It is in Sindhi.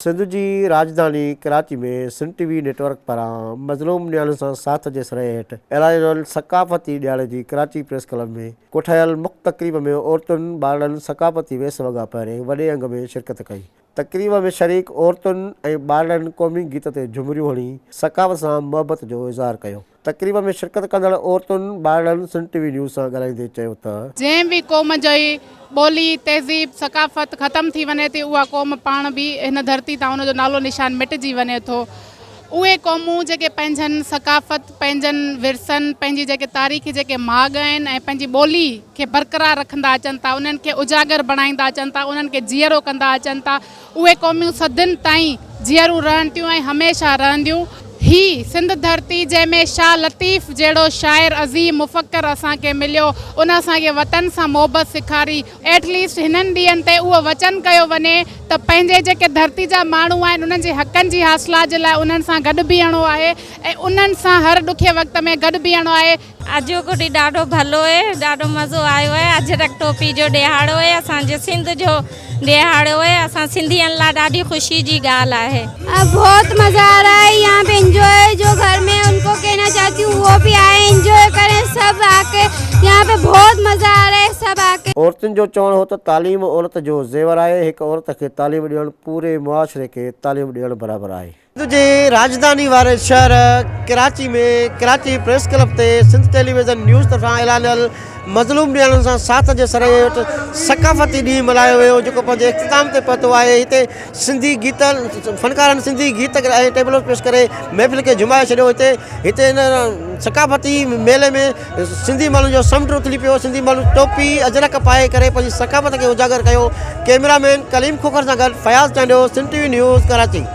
سنڌ جي راڄڌاني Karachi ۾ Sindh T V network پاران مظلوم نياڻين سان ساٿ جي سري هيٺ اعلانيل ثقافتي ڏهاڙي جي ڪراچي پريس ڪلب ۾ ڪوٺايل مک تقريب ۾ عورتن ٻارڙن ثقافتي ويس وڳا پهري وڏي انگ ۾ شرڪت ڪئي. تقريب ۾ شريڪ عورتن ۽ ٻارڙن قومي گيت تي جهمريون هڻي ثقافت سان محبت جو اظهار ڪيو. تقريب ۾ شرڪت ڪندڙ عورتن، ٻارڙن سنڌ ٽي وي نيوز سان ڳالهائيندي چيو ته. جنهن به قوم جي ٻولي، تهذيب، ثقافت ختم ٿي وڃي ٿي اها قوم پاڻ به هن ڌرتي تان ان جو نالو نشان مٽجي وڃي ٿو. اهي قومون جيڪي پنهنجن ثقافت، پنهنجن ورثن، پنهنجي جيڪي تاريخي جيڪي ماڳ آهن ۽ پنهنجي ٻولي کي برقرار رکندا اچن ٿا، انهن کي اجاگر بڻائيندا اچن ٿا، انهن کي جيئرو ڪندا اچن ٿا، اهي قوميون صدين تائين جيئرون رهن ٿيون ۽ هميشه رهنديون. هي سنڌ ڌرتي جنهن ۾ شاهه لطيف جهڙو شاعر عظيم مفڪر اسان کي مليو ان اسان کي وطن سان محبت سيکاري. ايٽ ليسٽ هنن ڏينهن تي اهو وچن ڪيو وڃي ته پنهنجي جيڪي ڌرتي جا ماڻهو آهن انهن جي حقن جي حاصلات جي لاء انهن سان گڏ بيهڻو آهي ۽ انهن سان هر ڏکي وقت ۾ گڏ بيهڻو آهي. اڄوڪو ڏينهن ڏاڍو ڀلو اهي ڏاڍو مزو آيو اهي اجرڪ ٽوپي جو ڏهاڙو اهي اسان جي سنڌ جو ڏهاڙو اهي اسان سنڌين لاء ڏاڍي خوشي جي ڳالهه آهي. بهت مزا آ رها هي يهان پي انجوائي جو گهر ۾ ان ڪو ڪهنا چاهتي هون وو بي آئي انجوائي ڪرين سب آڪي يهان پي بهت مزا آ رها هي سب آڪي. عورتن جو چوڻ هو ته تعليم عورت جو زيور آهي، هڪ عورت کي تعليم ڏيڻ پوري معاشري کي تعليم ڏيڻ برابر آهي. سنڌ جي راڄڌاني واري شهر ڪراچي ۾ ڪراچي پريس ڪلب تي سنڌ ٽيليويزن نيوز طرفان اعلانيل مظلوم نياڻين سان ساٿ جي سري هيٺ ثقافتي ڏينهن ملهايو ويو جيڪو پنهنجي اختتام تي پهتو آهي هتي سنڌي گيت فنڪارن سنڌي گيت ۽ ٽيبلوز پيش ڪري محفل کي جهومائي ڇڏيو هتي هتي هن ثقافتي ميلي ۾ سنڌي ماڻهن جو سمنڊ اٿلي پيو سنڌي ماڻهن ٽوپي اجرڪ پائي ڪري پنهنجي ثقافت کي اجاگر ڪيو ڪئميرا مين ڪليم کوکر سان گڏ Fayaz Chandio Sindh T V news Karachi.